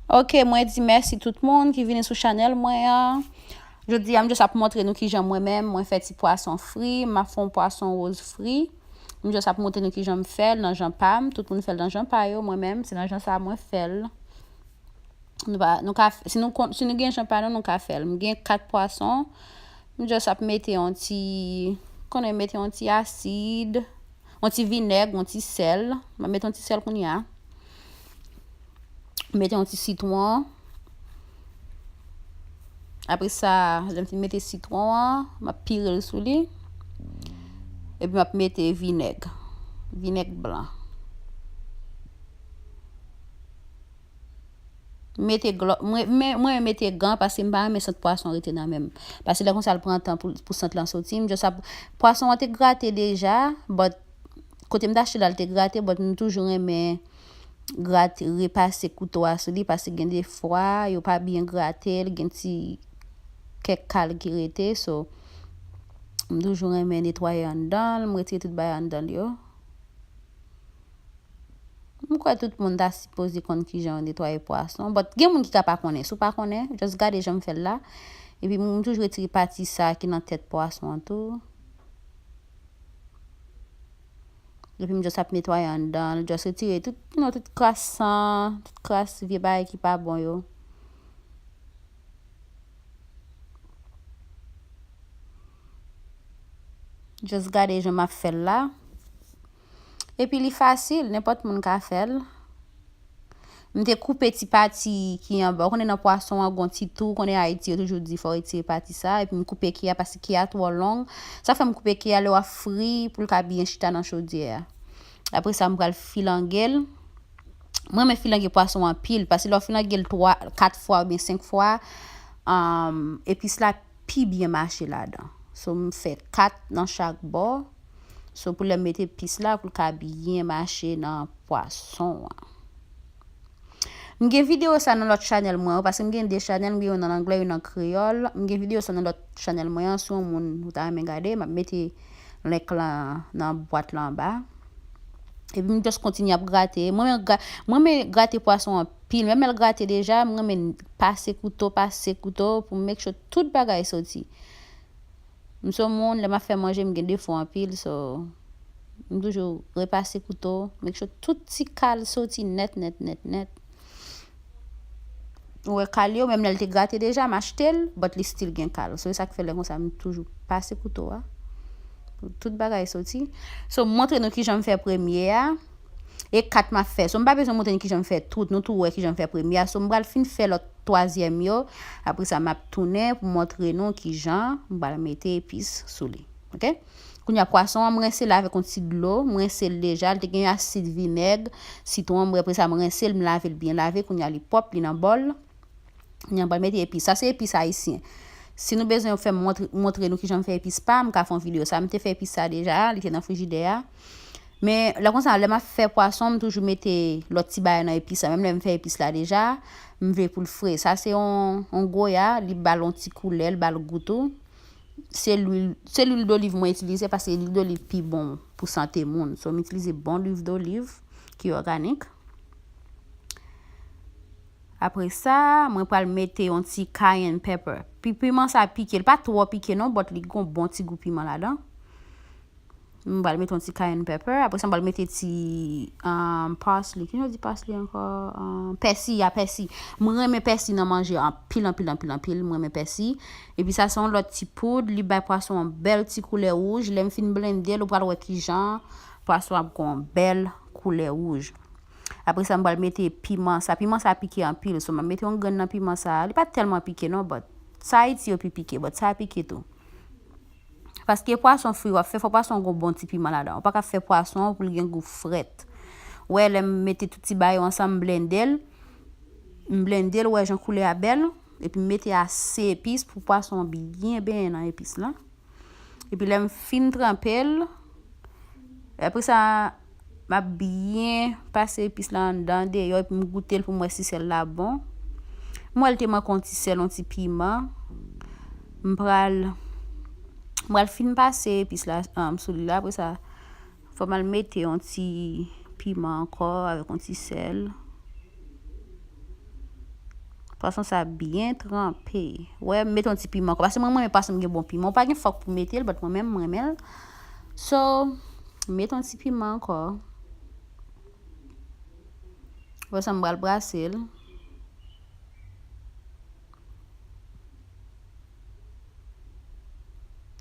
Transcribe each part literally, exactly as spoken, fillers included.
Ok, mwen di mèsi tout moun ki vini sou chanèl mwen an. Jodi a, m just ap montre nou kijan mwen menm, mwen fè ti pwason fri, m ap fè yon pwason woz fri. M just ap montre nou kijan m fè l nan jan pa m. Tout moun fè l nan jan pa yo, mwen menm, se nan jan sa mwen fè l. Nou pa, nou ka, si nou, si nou gen jan pa nou, nou ka fè l. M gen kat pwason. M just ap mete yon ti, konnen mete yon ti asid, yon ti vinèg, yon ti sèl. M ap mete yon ti sèl kounye a. Mete yon ti sitwon. Apre sa, lè m fin mete sitwon an, m ap pire l sou li. Epi m ap mete vinèg. Vinèg blan. Mete glo, mwen, mwen, mwen mete gan paske m pa renmen sant pwason rete nan men m. Paske lè konsa l pran tan pou, pou sant lan soti. M just ap, pwason an te grate deja, but kote m t achte la, l te grate, but m toujou renmen grate, repase kouto a sou li, paske gen de fwa, yo pa byen grate l, gen ti kèk kal ki rete, so, m toujou renmen netwaye anndan l, m retire tout bagay anndan l yo. M kwè tout moun ta sipoze konn kijan yo netwaye pwason. But gen moun ki ka pa konnen. Si w pa konnen, just gade jan m fè l la. Epi m toujou retire pati sa ki nan tèt pwason an tou. Epi m just ap netwaye anndan l. Just retire tout, you know, tout kras san, tout kras vye bagay ki pa bon yo. Just gade jan m ap fè l la. Epi li fasil, nenpòt moun ka fè l. M te koupe ti pati ki anba. Ou konnen nan pwason an, gon ti tou, ou konnen Ayiti, yo toujou di fò w retire pati sa. Epi m koupe ke a, paske ke a twò long. Sa fè m koupe ke a lè w ap fri, pou l ka byen chita nan chodyè a. Apre sa, m pral filange l. Mwen renmen filange pwason anpil, paske lè w filange l twa, kat fwa oubyen senk fwa, um, epis la pi byen mache ladan. So, m fè kat nan chak bò. So, pou lè m mete epis la, pou l ka byen mache nan pwason an. M gen videyo sa nan lòt chanèl mwen yo, paske m gen de chanèl, m gen youn an anglè, youn an kreyòl. M gen videyo sa nan lòt chanèl mwen an, si yon moun ou ta renmen gade, m ap mete link lan nan bwat lan anba. Epi m just kontinye ap grate. Mwen menm gra-, mwen menm grate pwason anpil. Menm lè l grate deja, mwen renmen pase kouto, pase kouto pou m make sure tout bagay soti. M se yon moun, lè m ap fè manje, m gen defo anpil, so m toujou repase kouto, make sure tout ti kal soti nèt, nèt, nèt, nèt. Ou wè kal yo, menm lè l te grate deja, m achte l, but li still gen kal. So, e sa k fè lè konsa, m toujou pase kouto a. Pou tout bagay soti. So, m montre nou kijan m fè premye a. E kat m ap fè. So, m pa bezwen montre nou kijan m fè tout. Nou tou wè kijan m fè premye a. So, m pral fin fè lòt twazyèm yo. Apre sa, m ap tounen pou montre nou kijan m pral mete epis sou li. Ok? Kounye a, pwason an, m rense l avèk yon ti dlo. M rense l deja. Li te gen asid, vinèg, sitwon. Apre sa, m rense l, m lave l byen lave. Kounye a, li pwòp, li nan bòl. Kounye a, m pral mete epis. Sa se epis ayisyen. Si nou bezwen fè m montre, montre nou kijan m fè epis pa m, m ka fè yon videyo. Sa, m te fè epis sa deja, li te nan frijidè a. Men, lè konsa, lè m ap fè pwason, m toujou mete lòt ti bagay nan epis la. Menm lè m fè epis la deja, m vle pou l fre. Sa se yon, yon goya, li ba l yon ti koulè, li ba l gou tou. Se lwil, se lwil doliv mwen itilize paske lwil doliv pi bon pou sante moun. So, m itilize bon lwil doliv ki òganik. Apre sa, mwen pral mete yon ti cayenne pepper. Pi-, piman sa pike, li pa twò pike non, but li gon bon ti gou piman ladan. M pral mete yon ti cayenne pepper. Apre sa, m pral mete ti, um, parsley. Ki jan yo di parsley ankò? Um, pèsi, ya, pèsi. Mwen renmen pèsi nan manje anpil, anpil, anpil, anpil. Mwen renmen pèsi. Epi sa, se yon lòt ti poud. Li bay pwason an bèl ti koulè wouj. Lè m fin blende l, ou pral wè kijan pwason ap gon bèl koulè wouj. Apre sa, m pral mete piman sa. Piman sa pike anpil. So, m ap mete yon grenn nan piman sa. Li pa tèlman pike non, but sa Ayiti yo pi pike, but sa pike tou. Paske pwason fri w ap fè, fò pwason gon bon ti piman ladan. Ou pa ka fè pwason pou l gen gou frèt. Ou wè, lè m mete tout ti bagay yo ansanm, m blende l. M blende l, ou wè jan koulè a bèl. Epi m mete ase epis pou pwason an byen benyen nan epis lan. Epi lè m fin tranpe l, apre sa, m ap byen pase epis la anndan, deyò, epi m goute l pou m wè si sèl la bon. M wè l te manke yon ti sèl, yon ti piman. M pral, m pral fin pase epis la, um, sou li la. Apre sa, fò m al mete yon ti piman ankò avèk yon ti sèl. Pwason sa byen tranpe. Wè, m mete yon ti piman ankò. Paske mwen, mwen renmen pwason m gen bon piman. Ou pa gen fòk pou mete l, but mwen menm, mwen renmen l. So, m mete yon ti piman ankò. Wè sa m pral brase l.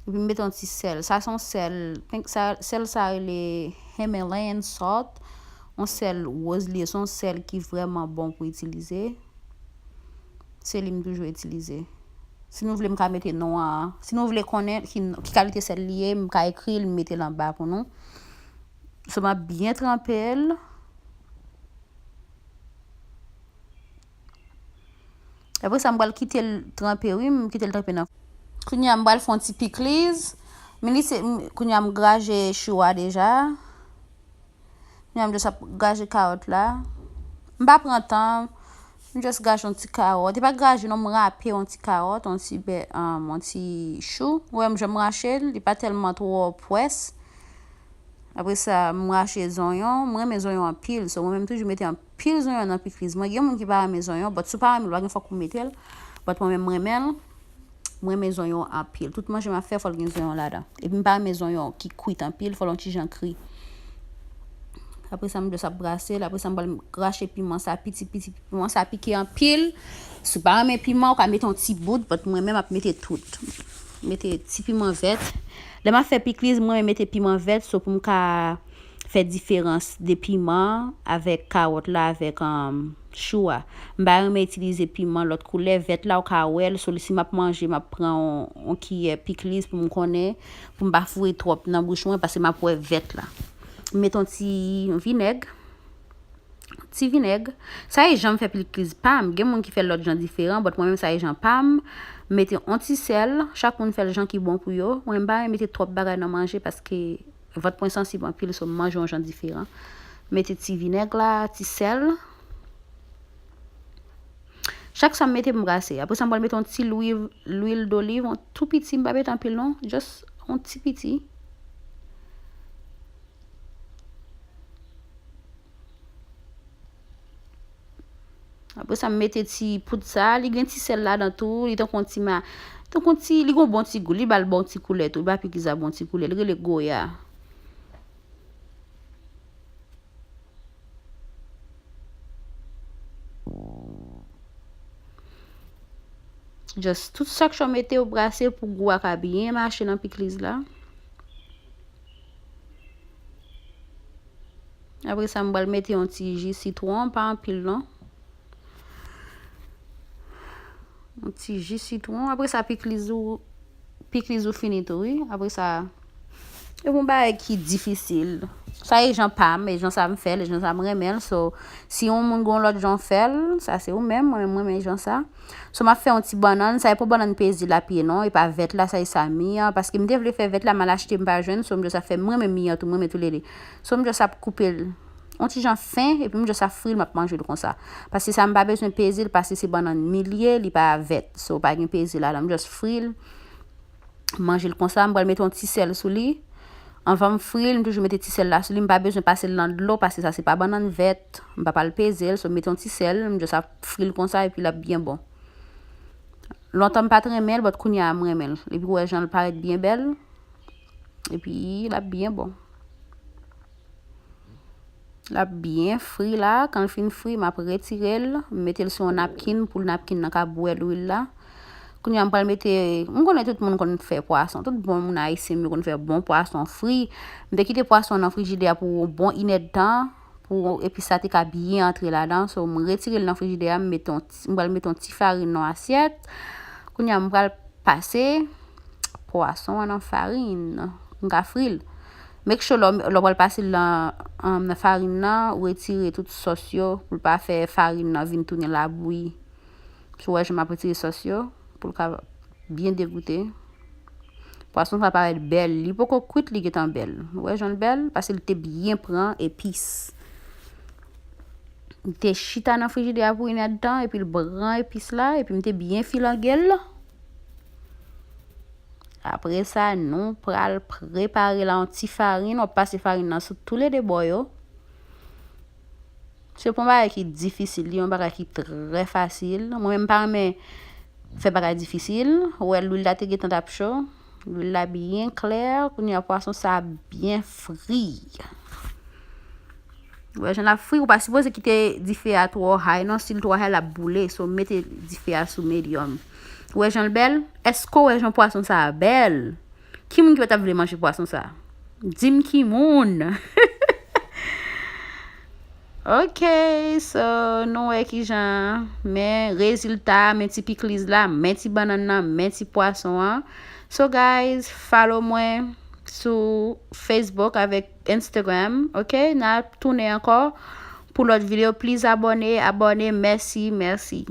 Epi m mete yon ti sèl. Sa se yon sèl, sa, sèl sa rele Himalayan salt. Yon sèl woz li ye, se yon sèl ki vrèman bon pou itilize. Se li m toujou itilize. Si nou vle, m ka mete non an. Si nou vle konnen ki, ki kalite sèl li ye, m ka ekri l, m mete l anba pou nou. So, m ap byen tranpe l. Apre sa, m pral kite l tranpe, wi, m kite l tranpe nan. Kounye a, m pral fè yon ti pikliz. Men li se, m, kounye a, m graje chou a deja. Kounye a, m just ap graje kawòt la. M pa pran tan, m just graje yon ti kawòt. E pa graje non, m rape yon ti kawòt, yon ti bè, um, yon ti chou. Ou wè m jan m rache l, li pa tèlman twò pwès. Apre sa, m rache zonyon. Mwen renmen zonyon anpil. So, mwen menm toujou mete anpil zonyon nan pikliz mwen. Gen moun ki pa renmen zonyon, but si w pa renmen l, pa gen fòk ou mete l. But mwen menm, mwen renmen l. Mwen renmen zonyon anpil. Tout manje m ap fè, fò l gen zonyon ladan. Epi m pa renmen zonyon ki kwit anpil, fò l yon ti jan kri. Apre sa, m just ap brase l. Apre sa, m pral rache piman sa piti, piti. Piman sa pike anpil. Si w pa renmen piman, ou ka mete yon ti bout, but mwen menm ap mete tout. Mete ti piman vèt. Lè m ap fè pikliz, mwen mete piman vèt, so pou m ka fè diferans de piman avèk kawòt la, avèk, um, chou a. M pa renmen itilize piman lòt koulè, vèt la ou ka wè l, so si m ap manje, m ap pran yon, yon kiyè pikliz pou m konnen, pou m pa foure twòp nan bouch mwen, paske m ap wè vèt la. M mete yon ti vinèg. Ti vinèg. Sa e jan m fè pikliz pa m. Gen moun ki fè l lòt jan diferan, but mwen menm sa e jan pa m. M mete yon ti sèl. Chak moun fè l jan ki bon pou yo. Mwen, m pa renmen mete twòp bagay nan manje paske vant mwen sansib anpil, so m manje yon jan diferan. Mete ti vinèg la, ti sèl. Chak sa m mete, m brase. Apre sa, m pral mete yon ti lwil, lwil doliv, yon tou piti, m pa mete anpil non, just yon ti piti. Apre sa, m mete ti poud sa, li gen ti sèl ladan tou, li tankou yon ti ma-, tankou yon ti, li gon bon ti gou, li ba l bon ti koulè tou, li ba pikliz la bon ti koulè, li rele goya. Just tout sa k chò mete yo brase pou gou a ka byen mache nan pikliz la. Apre sa, m pral mete yon ti ji sitwon, pa anpil non. Yon ti ji sitwon. Apre sa, pikliz ou, pikliz ou fini tou, wi. Apre sa, e yon bagay ki difisil. Sa e jan pa m, e jan sa m fè l, e jan sa m renmen l. So, si yon moun gon lòt jan w fè l, sa se ou menm, mwen menm, mwen renmen jan sa. So, m ap fè yon ti bannann. Sa e pa bannann pezi l ap ye non, e pa vèt la, sa e sa mi an. Paske m te vle fè vèt la, m al achte, m pa jwenn. So, m just ap fè, mwen renmen mi an tou, mwen renmen toulede. So, m just ap koupe l yon ti jan fen, epi m just ap fri l, m ap manje l konsa. Paske sa m pa bezwen peze l, paske se bannann mi l ye, li pa vèt. So, pa gen peze ladan, m just fri l, manje l konsa. M pral mete yon ti sèl sou li. Anvan m fri l, m toujou mete ti sèl la sou li. M pa bezwen pase l nan dlo, paske sa se pa bannann vèt. M pa pral peze l, so m mete yon ti sèl, m just ap fri l konsa, epi l ap byen bon. Lontan m pa t renmen l, but kounye a m renmen l. Epi w wè jan l parèt byen bèl. Epi l ap byen bon. L ap byen fri la. Kan l fin fri, m ap retire l. M mete l sou yon napkin pou napkin nan ka bwè lwil la. Kounye a, m pral mete, m konnen tout moun konn fè pwason. Tout bon moun ayisyen m yo konn fè bon pwason fri. M te kite pwason nan frijidè a pou yon bon inèdtan, pou epis la te ka byen antre ladan. So, m retire l nan frijidè a, m mete yon ti, m pral mete yon ti farin nan asyèt. Kounye a, m pral pase pwason an nan farin. M ka fri l. Make sure lè w, lè w pral pase l nan, um, nan farin nan, ou retire tout sòs yo pou l pa fè farin nan vin tounen labouyi. Si w wè jan m ap retire sòs yo, pou l ka byen degoute. Pwason sa parèt bèl. Li poko kwit, li gentan bèl. Ou wè jan l bèl? Paske li te byen pran epis. Li te chita nan frijidè a pou inèdtan, epi l pran epis la, epi m te byen filange l. Apre sa, nou pral prepare la yon ti farin. W ap pase farin nan sou toulede bò yo. Se pa yon bagay ki difisil, li yon bagay ki trè fasil. Mwen menm pa renmen fè bagay difisil. Ou wè lwil la te gentan t ap cho. Lwil la byen klè. Kounye a pwason sa byen fri. Ou wè jan l ap fri, ou pa sipoze kite dife a twò high non. Si l twò high, l ap boule. So, mete dife a sou medium. Ou wè jan l bèl? Èske w wè jan pwason sa a bèl? Ki moun ki pa t ap vle manje pwason sa? Di m ki moun. Ok, so nou wè ki jan, men rezilta, men ti pikliz la, men ti bannann nan, men ti pwason an. So guys, follow mwen sou Facebook avèk Instagram, ok? N a tounen ankò pou lòt videyo. Please abòne, abòne, mèsi, mèsi.